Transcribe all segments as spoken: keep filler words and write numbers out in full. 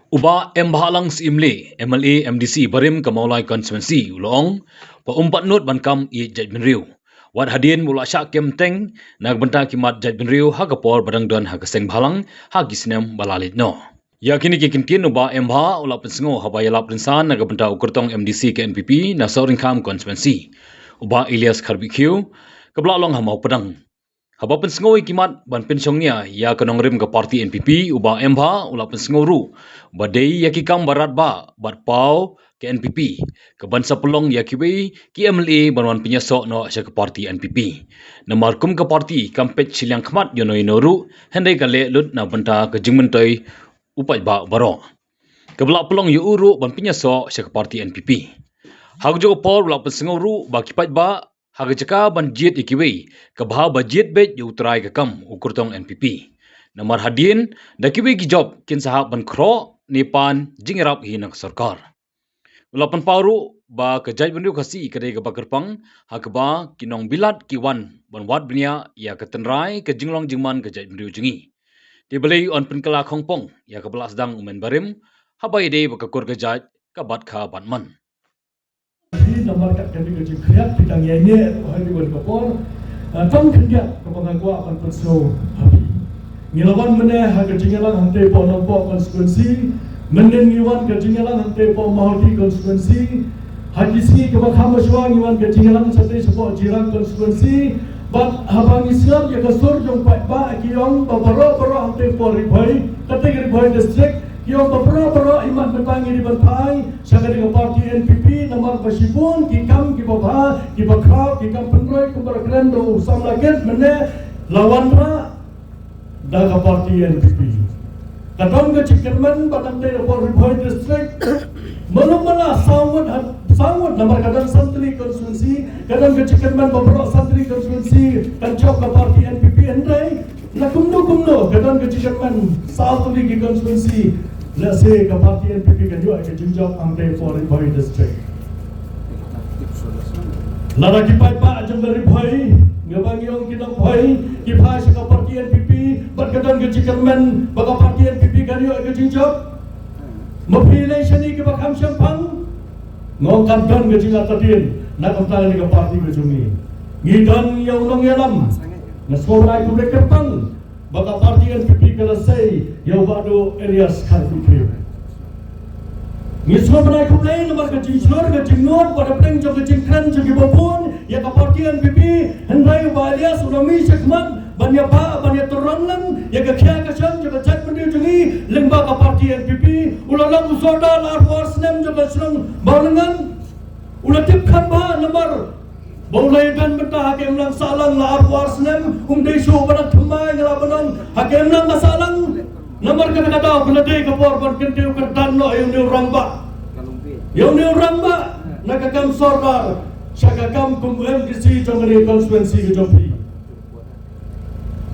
U Bah M Bhalang Syiemlieh, M L A M D C barim ka Mawlai Constituency, u la ong ba um pat nud ban kam ïa jaitbynriew wat hadien u la shah kem teng na ka bynta ki mat jaitbynriew ha ka por ba dang don ha ka seng bhalang ha ki snem ba la leit noh. Ïa kine ki kyntien u Bah M Bha u la pynsngew haba ïalap rynsan na ka bynta u kyrtong M D C ka N P P na Sohryngkham Constituency, u Bah Elias Kharbeihkhiew, kaba la long ha Mawpdang. Haba pynsngew ïa ki mat ban pynshongnia ïa ka nongrim ka party N P P, u Bah M Bha u la pynsngew ruh ba dei ïa ki kam ba radbah bad paw ka N P P ka ban sa pynlong ïa kiwei ki M L A ban wan pynïasoh noh sha ka party N P P. Namar kum ka party kam peit shiliang khmat ïano ïano ruh, hynrei ka leh lut na bynta ka jingmyntoi u paidbah baroh, kaba la pynlong ïa u ruh ban pynïasoh sha ka party N P P. Ha kajuh ka por u la pynsngew ruh ba ki paidbah ha ka jaka ban jied ïa kiwei, ka bha ba jied beit ïa u trai ka kam, u kyrtong N P P. Namar hadien da kiwei ki jop kin sa hap ban khroh ne pan jingïarap hi na ka sorkar. U la pynpaw ruh ba ka jaitbynriew Khasi ka dei kaba kyrpang ha kaba ki nongbilat ki wan ban wad bniah ïa ka tynrai ka jinglong jingman ka jaitbynriew jong ngi. Te balei un pynkylla khongpong ïa kaba la sdang u Myn barim, haba ïadei bad ka kur ka jait ka bat kha bat man. Hi namar kat kane ka jingkhriat ki dang ïaineh ha kane ka por. Ah, tang khyndiat kaba nga kwah ban pynsngew ha phi. Ngi la wan mynne ha ka jingïalang hangtei hapoh Nongpoh Constituency. Mynnin ngi wan ka jingïalang hangtei hapoh Mawhati Constituency. Ha ki sngi kaba kham shuwa ngi wan ka jingïalang hangtei shapoh Jirang Constituency. Bad haba ngi sngap ïa ka sur jong paidbah ki ong ba baroh baroh hangtei hapoh Ri Bhoi, kata ka Ri Bhoi District, ki ong ba baroh baroh i mat mynta ngi dei ban phai sha kane ka party N P P namar ba shibun ki kam kiba bha, kiba khraw, ki kam pynroi kumba la kren da u samla kit mynne la wanrah da ka party N P P. Ka don ka jingkyrmen ba nangtei hapoh Ri Bhoi District, malu mala saw ngut ha, saw ngut namar ka don san tylli constituency, ka don ka jingkyrmen ba baroh san tylli constituency kan jop ka party N P P, hynrei na kumno kumno ka don ka jingkyrmen saw tylli ki constituency, lehse ka party N P P kan ïoh ka jingjop hangtei hapoh Ri Bhoi District. Lada ki paidbah jong ka Ri Bhoi, nga ba ngi ong ki nong Bhoi, ki phai sha ka party N P P bad ka don ka jingkyrmen ba ka party N P P kan ïoh ka jingjop, ma phi lei shane kiba kham shemphang? Nga ong kan don ka jingartatien na ka bynta kane ka party ka jong ngi. Ngi don ïa u nongïalam. Nga sngewbha khublei kyrpang ba ka party N P P ka la sei ïa u Bah Duh Elias Kharbeihkhiew. Ngi sngewbha khublei namar ka jingshlur, ka jingnud bad hapdeng jong ka jingkren jong kiba bun ïa ka party N P P, hynrei u Bah Elias u la mih shakhmat ban ïa ba, ban ïa tyrang lang ïa ka khia ka shong jong ka jaitbynriew jong ngi lyngba ka party N P P. U la long u sordar la arphew ar snem jong ka shnong Mawlyngknga. U la tip kham bha namar ba u la ïadon bynta ha ka imlang sahlang la arphew ar snem, um dei shuh ba la thymmai, nga lah ban ong, ha ka imlang ka sahlang. Namar kata ka daw ka la dei ka por ban kyntiew kyrdan noh ïa une u rangbah, ïa une u rangbah na ka kam sordar sha ka kam kum u M D C jong kane ka constituency ka jong phi.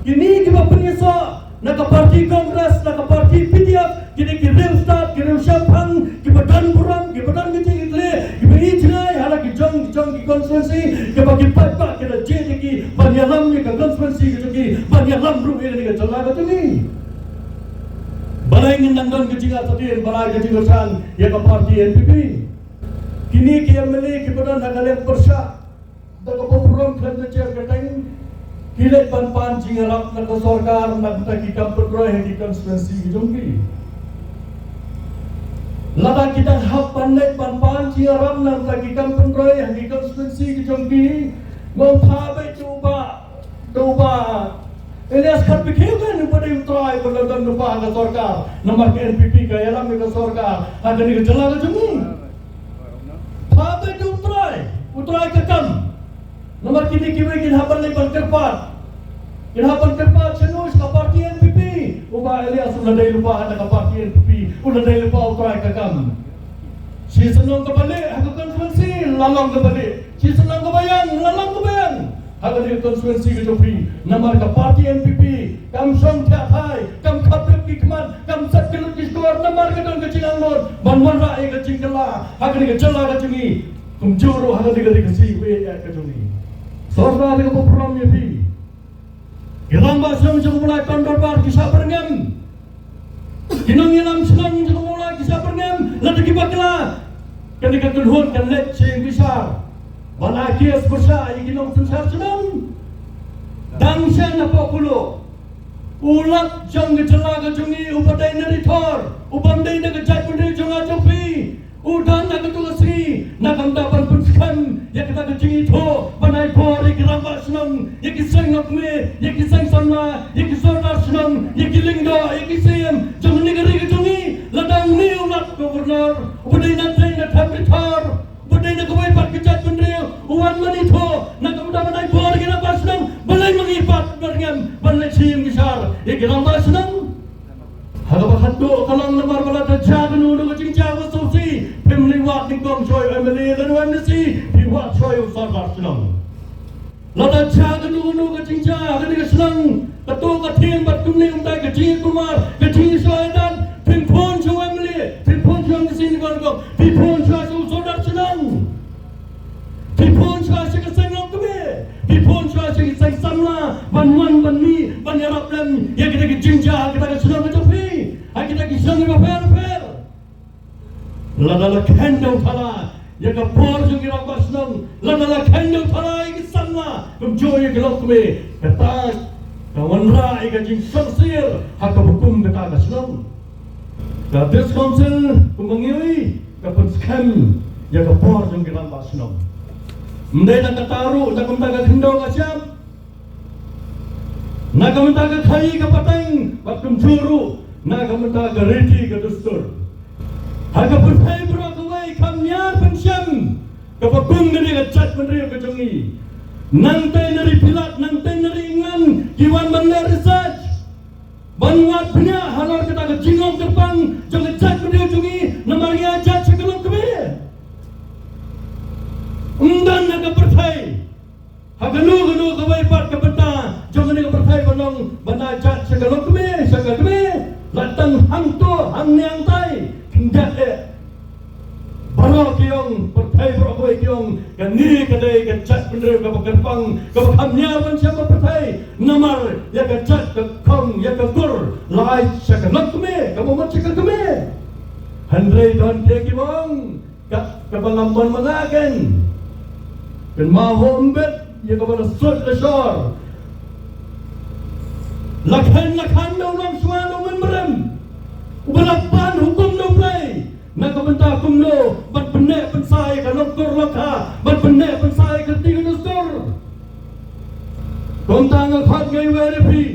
Kine kiba pynïasoh na ka party Congress, na ka party P D F, kine ki riewstad, ki riewshemphang, kiba don burom, kiba don ka jingïeit, kiba ïeit jngai ha la ki jong, ki jong ki constituency, kiba ki paidbah ki la jied ïa ki ban ïalam ïa ka constituency ka jong ki, ban ïalam ruh ïa kane ka jylla ka jong ngi. Balei ngin nang don ka jingartatien, balei ka jingkyrsan ïa ka party N P P? Kine ki M L A kiba don ha ka liang pyrshah da kaba burom khlem da jer kyrteng, ki leit ban pan jingïarap na ka sorkar na ka bynta ki kam pynroi ha ki constituency ki jong ki. Lada ki dang hap ban leit ban pan jingïarap na ka bynta ki kam pynroi ha ki constituency ki jong ki, ngam phah beit da u Bah, da u Bah Elias Kharbeihkhiew, kan u ba dei u trai ba la don lypa ha ka sorkar namar ka N P P ka ïalam ïa ka sorkar ha kane ka jylla ka jong ngi. Phah beit da u trai, u trai ka kam. Namar kine kiwei kin hap ban leit ban kyrpad, kin hap ban kyrpad shano, sha ka party N P P. U Bah Elias u la dei lypa ha ka party N P P, u la dei lypa u trai ka kam. Shi shnong kaba lieh ha ka constituency la long kaba lieh, shi shnong kaba ïang la long kaba ïang ha kane ka constituency ka jong phi. Namar ka party N P P kam shong thiah thai, kam khapdep ki khmat, kam set ki lut ki shkor namar ka don ka jingangnud ban wanrah ïa ka jingkylla ha kane ka jylla ka jong ngi. Kumjuh ruh ha kane ka ri Khasi kaba ïeit ka jong ngi. Sordar, kaba burom ïa phi. Ki rangbah shnong jong u Mawlai Town Dorbar ki shah byrngem. Ki nongïalam shnong jong u Mawlai Kane ka kynhun kan leit sha ïing bishar ban ai case pyrshah ïa ki nongsynshar shnong. Dang shen hapoh Kuloh, u Lat jong ka jylla ka jong ngi uba dei na Ri Thor, u bym dei na ka jaitbynriew jong nga jong phi, u don ha kato ka sngi na ka bynta ban pynskhem ïa kata ka jingithuh ban ai bor ïa ki rangbah shnong, ïa ki seng longkmie, ïa ki seng samla, ïa ki sordar shnong, ïa ki lyngdoh, ïa ki siem jong kane ka ri ka jong ngi. Lada une u Lat Governor uba dei na Treiñ na Thep Ri Thor, uba dei na kawei pat ka jaitbynriew u wan ban ithuh na ka bynta ban ai bor ïa ki rangbah shnong, balei ma ngi pat ba ngim ban leit sha ïing bishar ïa ki rangbah shnong? Ha kaba khatduh ka long namar ba lada jia kano kano ka jingjia kaba sngewsih, phim leit wad nyngkong shuwa ïa u MLA lane u MDC, phi wad shuwa ïa u sordar shnong. Lada jia kano kano ka jingjia ha kane ka shnong, kato ka thing bad kumne kumtai, ka jingïakulmar, ka jingïasoh ïadat, phim phone sha u MLA, phim phone sha u MDC nyngkong nyngkong, phi phone shuwa sha u sordar shnong. Phi phone shuwa sha ka seng longkmie, phi phone shuwa sha ka seng samla ban wan ban mih ban ïarap lem ïa kata ka jingjia ha kata ka shnong ka jong phi, ha kita ki shnong kiba pher pher. Lada la kheiñ dewthala ïa ka bor jong ki rangbah shnong, lada la kheiñ dewthala ïa ki samla kumjuh ïa ki longkmie, kata ka wanrah ïa ka jingsngewsih ha kaba kum kata ka shnong. Ka District Council kumba ngi ïohi ka pynskhem ïa ka bor jong ki rangbah shnong. Ym dei tang kata ruh, na ka bynta ka khyndew ka shyiap, na ka bynta ka khaii ka pateng bad kumjuh ruh na ka bynta ka riti ka dustur. Ha ka pyrthei baroh kawei kam ñiar pynshem kaba kum kane ka jaitbynriew ka jong ngi. Nangtei na Ri Philat, nangtei na Ri England ki wan ban leh research, ban wad bniah halor kata ka jinglong kyrpang jong ka jaitbynriew jong ngi namar ngi ïaid sha ka longkmie. Ym don ha ka pyrthei, ha kano kano kawei pat ka bynta jong kane ka pyrthei ban long ban ïaid sha ka longkmie, sha ka kmie, la tang hangto hangne hangtai khyndiat eh. Baroh ki ong, pyrthei baroh kawei ki ong, kane ka dei ka jaitbynriew kaba kyrpang, kaba kham ñiar ban shem ha pyrthei. Namar ïa ka jait ka khong, ïa ka kur la ai sha ka longkmie, kaba mut sha ka kmie. Hynrei don kiei kiba ong, ka, kaba lam ban manga ken, kynmaw ho ym bit ïa kaba la sut la shor. La kheiñ la khan da u nongshuwa da u mynbrem uba la pan hukum da U Blei na ka bynta kumno ban pynneh pynsan ïa ka longkur longkha, ban pynneh pynsan ïa ka riti ka dustur. Kumta nga khot nga ïawer ïa phi,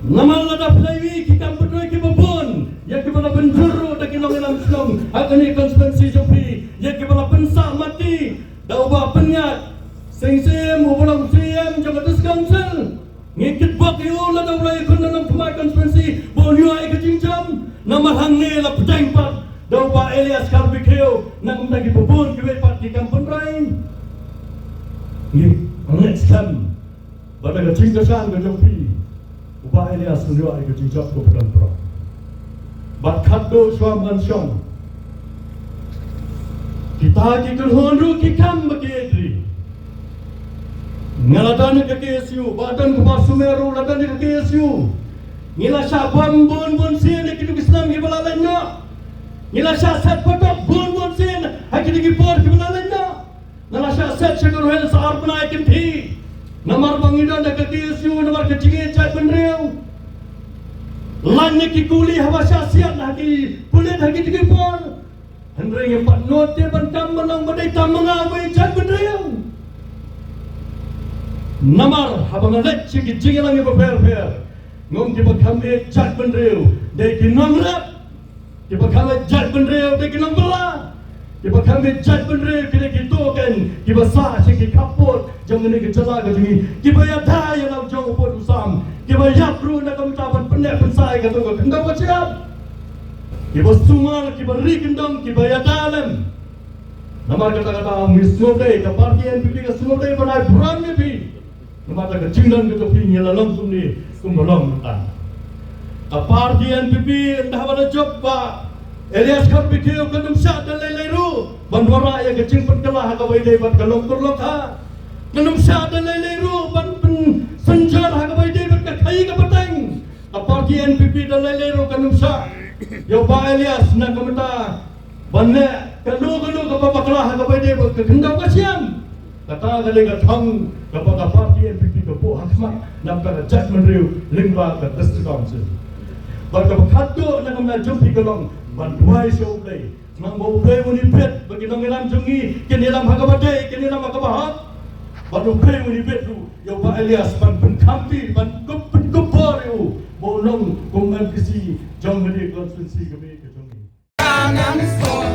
namar lada phi la ïohi ki kam pynroi kiba bun ïa kiba la pynjur ruh da ki nongïalam shnong ha kane ka constituency jong phi, ïa kiba la pynsah mati da uba pynïaid Sing Syiem uba long Syiem jong ka District Council. Ngi kitbok ïa u lada u la ïakhun da u nongthymmai constituency ba un ïoh ïa ka jingjop, namar hangne la pdiang pat da u Bah Elias Kharbeithiew na ka bynta kiba bun kiwei pat ki kam pynroi. Ngi ngeit skhem ba da ka jingkyrshan ka jong phi, u Bah Elias un ïoh ïa ka jingjop kaba don baroh. Bad khatduh shuwa ban shong, kita ki kynhun ruh ki kam ba ki ïeit ri. Nga la don ha ka K S U, Bah Donkupar Sumer ruh la don ha ka K S U. Ngi la shah bam bun bun sien ha kito ki snem kiba la leit noh. Ngi la shah set patok bun bun sien ha kito ki por kiba la leit noh. Nga la shah set sha ka roi sha ar bnai kynthih namar ba ngi don ha ka K S U, namar ka jingïeit jaitbynriew. Lait na ki kuli haba shah siat ha ki pulit ha kito ki por. Hynrei ngim pat nud te ban kam ban long ba dei tam ma nga uba ïeit jaitbynriew. Namar haba nga leit sha ki jingïalang kiba pher pher, nga ong kiba kham ïeit jaitbynriew dei ki nongrep. Kiba kham ïeit jaitbynriew dei ki nongbylla. Kiba kham ïeit jaitbynriew ki dei kito ken kiba sah sha ki khappud jong kane ka jylla ka jong ngi, kiba ïada ïa la u jong u pud u sam, kiba ïap ruh na ka bynta ban pynneh pynsan ïa kato ka khyndew ka shyiap. Kiba sumar, kiba ri kyndong, kiba ïada lem. Namar kata kata ngi sngewdei, ka party N P P ka sngewdei ban ai burom ïa phi. Namar ka jingdon ka jong phi ngi la long kumne kumba long mynta. Ka party N P P ynda haba la jop Bah Elias Kharbeithiew kan ym shah da lei lei ruh ban wanrah ïa ka jingpynkylla ha kaba ïadei bad ka longkur longkha. Kan ym shah da lei lei ruh ban pynsynjor ha kaba ïadei bad ka khaii ka pateng. Ka party N P P da lei lei ruh kan ym shah ïa u Bah Elias na ka bynta Ban leh kano kano kaba bakla ha kaba ïadei bad ka khyndew ka shiang. Kata ka dei ka thong kaba ka party N P P ka buh ha khmat na ka jaitbynriew lyngba ka District Council. Bad kaba khatduh na ka bynta jong phi ka long ban duwai sha U Blei. Nang ba U Blei un ïabit ba ki nongïalam jong ngi kin ïalam ha kaba dei, kin ïalam ha kaba hok. Bad U Blei un ïabit ruh ïa u Bah Elias ban pynkhamti, ban kup, pynkup bor ïa u ba u long kum M D C jong kane ka constituency ka me ka jong ngi.